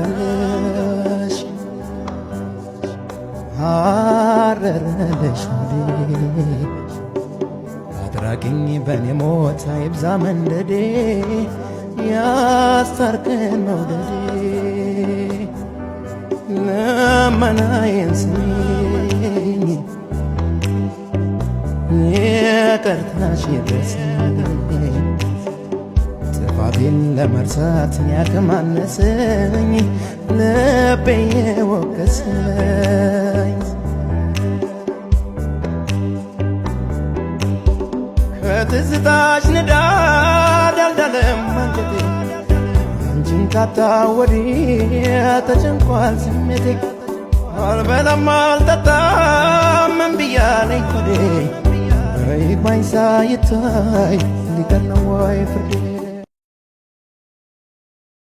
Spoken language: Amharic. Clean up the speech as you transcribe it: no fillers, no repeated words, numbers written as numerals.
ተንገበገበልሽ አረረልሽ ሆዴ አድራጊኝ በኔ ሞት አይብዛ መንደዴ ያስታርቅን መውደዴ ልመናዬን ስሚኝ ይቅርታሽ ይድረሰኝ ጥፋቴን ለመርሳት ያቅም አነሰኝ ልቤ የወቀሰኝ ከትዝታሽ ንዳድ አልዳለም አንጀቴ አንቺን ካጣ ወዲህ ተጨንቋል ስሜቴ አልበላም አልጠጣም እምቢ አለኝ ሆዴ ይግባኝ ሳይታይ ሊቀር ነው ወይ ፍርዴ?